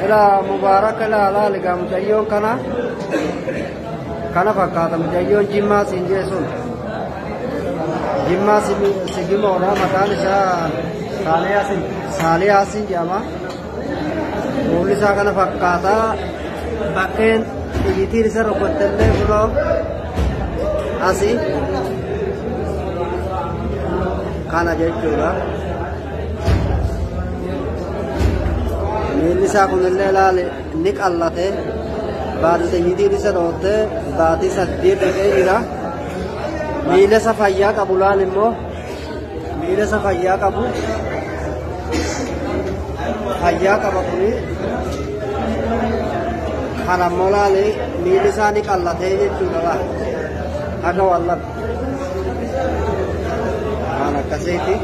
Ilaa Mubaarak, ilaa laali gaa, mucayyoon kana kana fakkaata. Mucayyoon Jimmaa siin jee sun Jimmaa Sigimoodha. Maqaan isaa Saaliyaasin jedhama. Fuulli isaa kana fakkaata. Bakkeen xiyyitiin isa rukuttellee kunoo asii kana jechuudha. Miilli isaa kunillee laali ni qallate. Baatii xiyyitiin isa dhootte baatii 8 dhaqee jira. Miila isa fayyaa qabu laal immoo, miila isa fayyaa qabu, fayyaa qaba kuni. Kana immoo laali, miilli isaa ni qallatee jechuudha laal. Haga wallabbi. Waan akkasiiti.